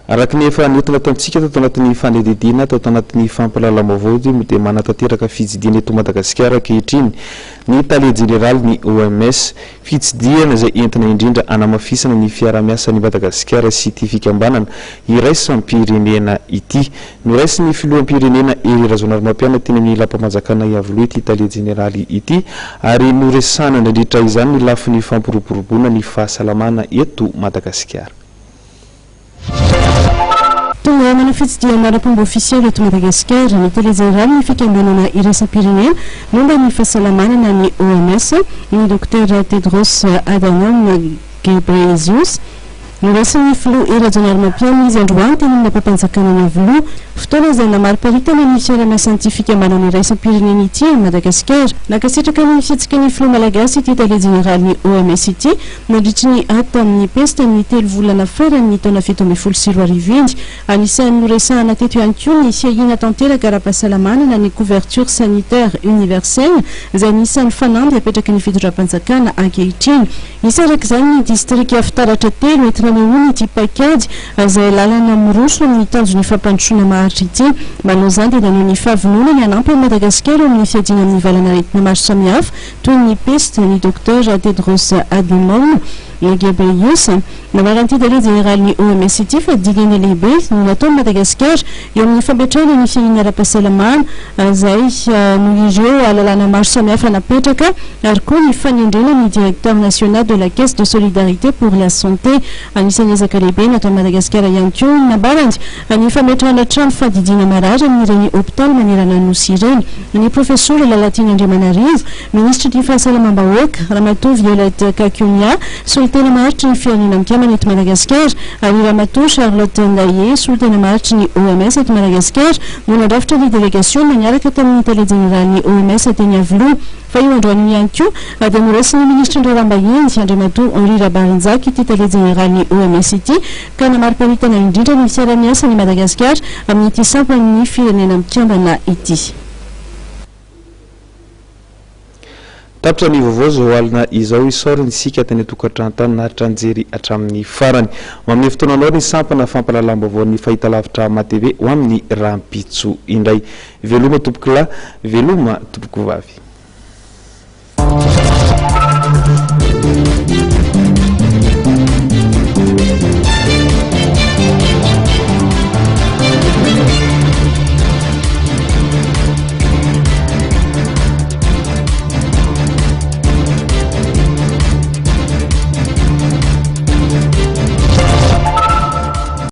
Araka ny efa nentina tamintsika tato anatin'ny fanadihadiana tato anatin'ny fampahalalam-baovao dia manatanteraka fitsidihana eto Madagasikara ankehitriny ny tale jeneralin'ny OMS. Fitsidihana izay entina indrindra hanamafisana ny fiarahamiasan'i Madagasikara sy ity fikambanana iraisam-pirenena ity. Noraisin'ny filoham-pirenena Hery Rajaonarimampianina teny amin'ny lapam-panjakana Iavoloha ity tale jeneraly ity ary noresahana nandritra izany ny lafiny fampiroboroboana ny fahasalamana eto Madagasikara. Tonga manao fitsidihana ara-pomba ofisialy eto Madagasikara ny tale jeneralin'ny fikambanana iraisam-pirenena momba ny fahasalamana na ny OMS, ny Dokotera Tedros Adhanom Ghebreyesus. Noraisin'ny filoha Hery Rajaonarimampianina izy androany teny amin'ny lapam-panjakana Iavoloha. Fotoana izay namariparitana ny fiarahamiasan'ity fikambanana iraisam-pirenena ity amin'i Madagasikara. Nankasitraka ny fihetsiky ny filoha malagasy ity tale jeneralin'ny OMS ity nandritry ny ady tamin'ny pesta ny telo volana faran'ny taona 2017 iny. Anisan'ny noresahana teto ihany koa ny fiahiana tanteraka ara-pahasalamana na ny couverture sanitaire universelle izay anisan'ny fanamby apetraky ny fitondram-panjakana ankehitriny. Hisy araka izany ny distrika fitaratra telo entina anehoana ity paikady izay lalana miroso amin'ny tanjon'ny fampandrosoana maharitra ity. Manao izany dia naneho ny fahavononany hanampy an'i Madagasikara eo amin'ny fiadiana amin'ny valanaretina maro samihafa toy ny pesta ny Docteur Tedros Adhanom Ghebreyesus. Nambaran'ity tale jeneralin'ny OMS ity fa dingana lehibe no nataon'i Madagasikara eo amin'ny fametrahana ny fiahiana ara-pahasalamana izay noho ireo lalàna maro samihafa napetraka ary koa ny fanendrena ny Directeur national de la Caisse de solidarité pour la santé. Anisan'ny ezaka lehibe nataon'i Madagasikara ihany koa ny nambarany ny fametrahana trano fandidiana marary amin'ireny hopitaly manerana ny Nosy ireny. Ny Profesora Lalatiana Andriamanarivo, Minisitry ny Fahasalamam-bahoaka, Ramatoa Violette Kakionia, solontena maharitry ny Firenena Mikambana eto Madagasikara, ary Ramatoa Charlotte Ndaye, solontena maharitry ny OMS eto Madagasikara, no nandrafitra ny delegasiona niaraka tamin'ny Tale Jeneralin'ny OMS teny Iavoloha. Fa io androany io ihany koa dia noraisin'ny Minisitry ny Raharaham-bahiny, Andriamatoa Henri Rabarinjaka ity Tale Jeneralin'ny OMS ity, ka namariparitana indrindra ny fiarahamiasan'i Madagasikara amin'ity sampan'ny Firenena Mikambana ity. Tapitra ny vaovao izao alina izao, isaorana isika tany an-tokantrano tany naharitra nijery hatramin'ny farany. Manome fotoana anao ny sampana fampahalalam-baovaon'ny fahitalavitra Matv ho amin'ny rahampitso indray. Veloma tompokolahy, veloma tompokovavy.